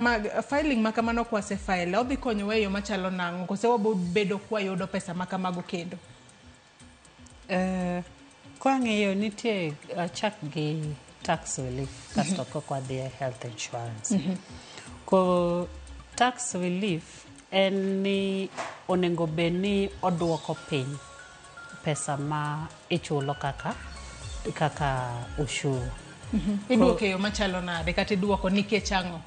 Ma filing ma kamano kwase file odhi konyowa e yo machalo nang'o kose wabo bedo kwayudo pesa ma kamago kendo? Kwang'iyo nitie achak gi tax relief kasto kok wadhi e health insurance. Ko tax relief en ni onego bed ni oduoko piny pesa ma ichulo kaka ushuru. Iduoko e yo machalo nade kata iduoko nikech ang'o?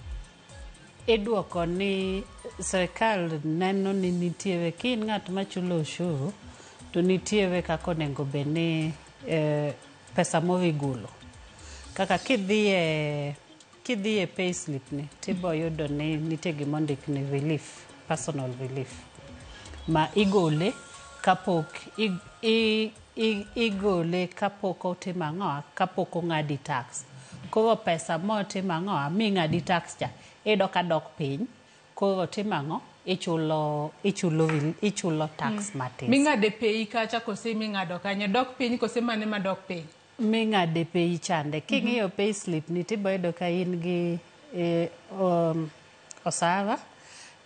Iduoko ni sirikal neno ni nitiere ka in ng'at machulo ushuru to nitiere kaka onego bed ni pesa moro igolo. Kaka kidhi e payslip ni tibo yudo ni nitie gimondik ni relief, personal relief ma igole kapok igole kapok otimo ang'o, kapok ong'adi tax. Koro pesa motimo ang'o ming'adi tax cha iyudo ka dok piny. Koro timo ang'o, ichulo tax matin. Ming'ade pei kacha kose ming'ado kanyo dok piny kose mane madok piny? Ming'ade pei chande. King'iyo payslip ni tibo yudo ka in gi osara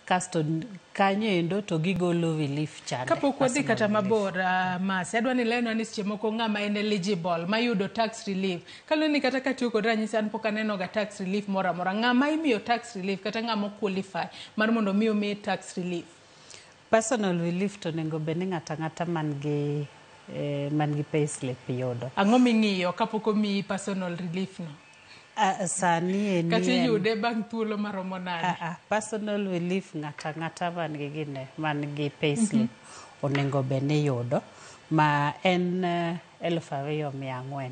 kasto kanyo endo to gigolo relief chande. Kapok wadhi kata mabor, Masi, adwa ni ilerna ni seche moko ng'ama en eligible mayudo tax relief. Kaluwore ni kata katiyo kod ranyisi an pok aneno ga tax relief moro amora. Ng'ama imiyo tax relief kata ng'ama qualify mar mondo mi omiye tax relief? Personal relief to onego bed ni ng'ato ang'ata man gi payslip yudo. Ang'o ming'iyo kapok omiyi personal relief no? Sani eni Kata iyude bang' thuolo maromo nade? Personal relief ng'ato ang'ata man gi gine man gi payslip onego bed ni yudo ma en 2,400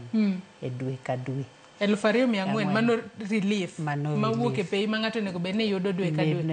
e dwe ka dwe. 2,400 Ang'wen. Mano relief Mano mawuok e relief. pei ma ng'ato onego bed ni yudo dwe ka dwe.